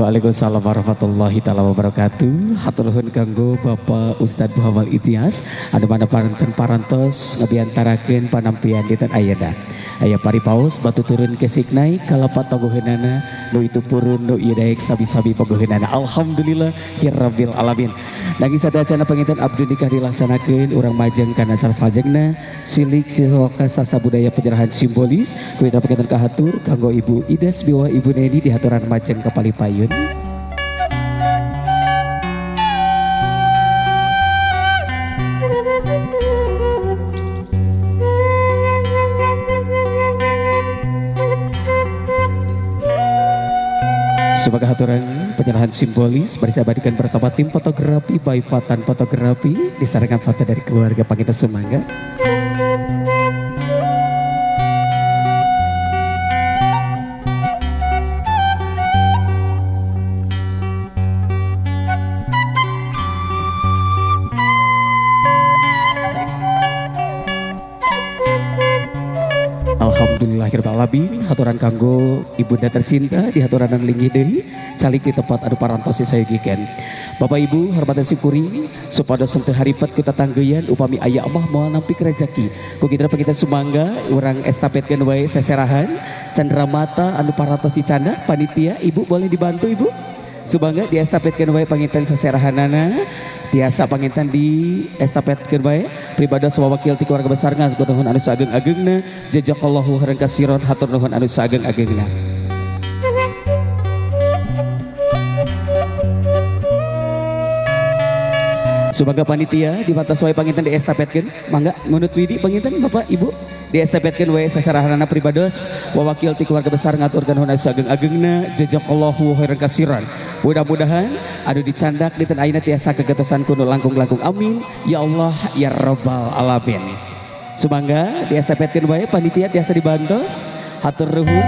Waalaikumsalam warahmatullahi taala wabarakatuh. Hatur nuhun kanggo Bapak Ustadz Muhammad Itias anu mana paranten parantos ngabiantarakeun panampian dinten ayeuna. Aya paripaos batu turun kesik naik kalapat togoheunana nu itu purun nu ieu daek sabi-sabi pogoheunana. Alhamdulillah hirabbil alamin. Nanging sadacana panginten abdi nikah dilaksanakeun, urang majeng kana acara salajengna, silik sisoka sasa budaya penyerahan simbolis. Kuita panginten kahatur kanggo Ibu Idas Biwa Ibu Neni dihaturan majeng ka palipayun. Sebagai aturan penyerahan simbolis bari abadikan bersama tim fotografi by Fatan Fotografi, disarankan foto dari keluarga Pangita. Sumangga. Alhamdulillahirabbil haturan kanggo ibunda tercinta dihaturanan linggih deui calik di tempat anu parantos sayogikeun. Bapak Ibu hormatan syukuri, supados henteu haripet ku tatanggeyan, upami aya mah moal nampik rezeki. Ku kitu kita sumangga urang estafetkeun wae seserahan candra mata anu parantos dicanda panitia. Ibu boleh dibantu, Ibu. Sumangga diestafetkeun wae panginten seserahanana, tiasa panginten di estafetkeun wae. Pribados wakil ti keluarga besar ngatur nuhun anu saageng-agengna. Jazakallahu khairan kasiron, hatur nuhun anu saageng-agengna. Sebagai panitia di batas wae panginten di estafetkeun. Mangga ngunut widi panginten Bapak Ibu di estafetkeun wae sasarahanana. Pribados wawakil ti keluarga besar ngaturkeun nuhun saageng-agengna. Jazakallahu khairan kasiran. Mudah-mudahan anu dicandak dinten ayeuna tiasa kagatosan ku nu langkung-langkung. Amin ya Allah ya rabbal alamin. Sumangga di estafetkeun wae panitia, tiasa dibantos. Hatur nuhun.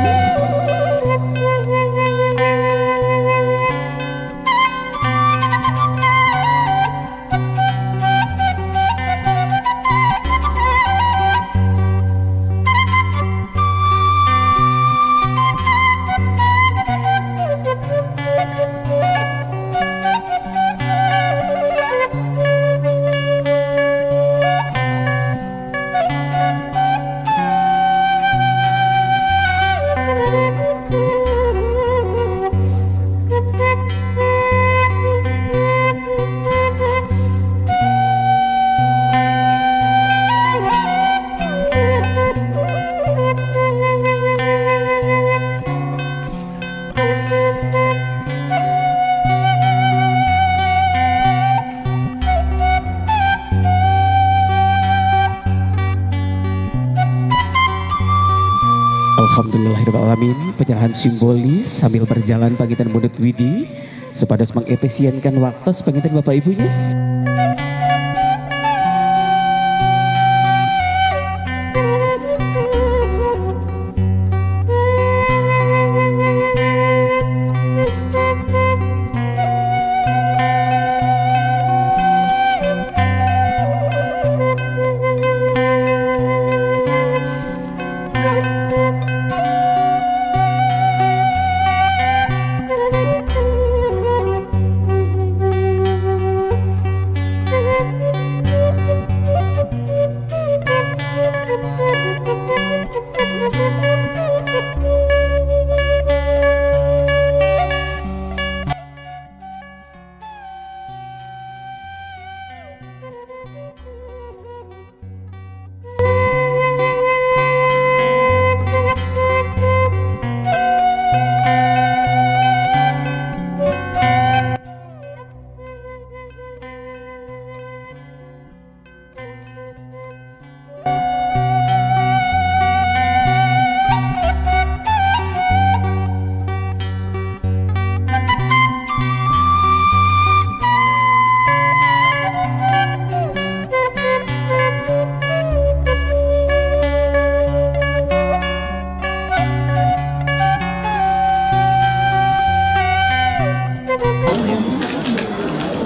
Alhamdulillahirrahmanirrahim, penyerahan simbolis sambil berjalan panginten mundut widi supados mengefisienkan waktu panginten Bapak Ibunya.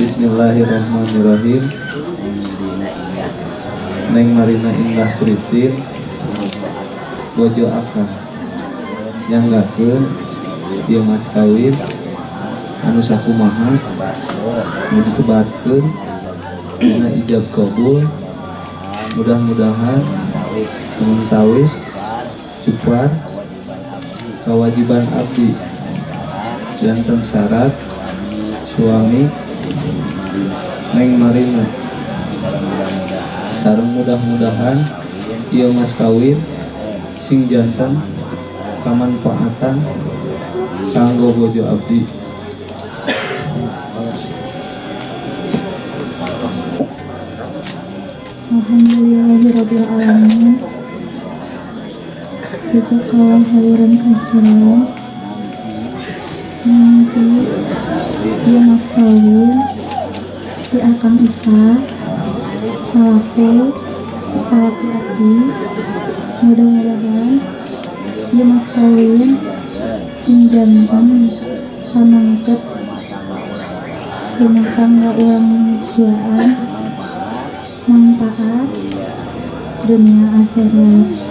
Bismillahirrahmanirrahim. Neng Marina Indah Kristin bojo akang, nyanggakeun ieu mas kawin Anu sakumaha nu disebatkeun dina ijab kabul, mudah-mudahan samentawis cupar kewajiban abdi janten syarat suami Neng Marina, sareng mudah-mudahan ieu mas kawin sing janten kamanfaatan kanggo bojo abdi. Alhamdulillahirabbil alamin. Jazakallah khairan katsiran. Nanti ieu mas kawin di Akang Isa salaku salaki abdi, mudah-mudahan ieu mas kawin sing janten pamangket rumah tangga urang duaan, manfaat dunia akhirat.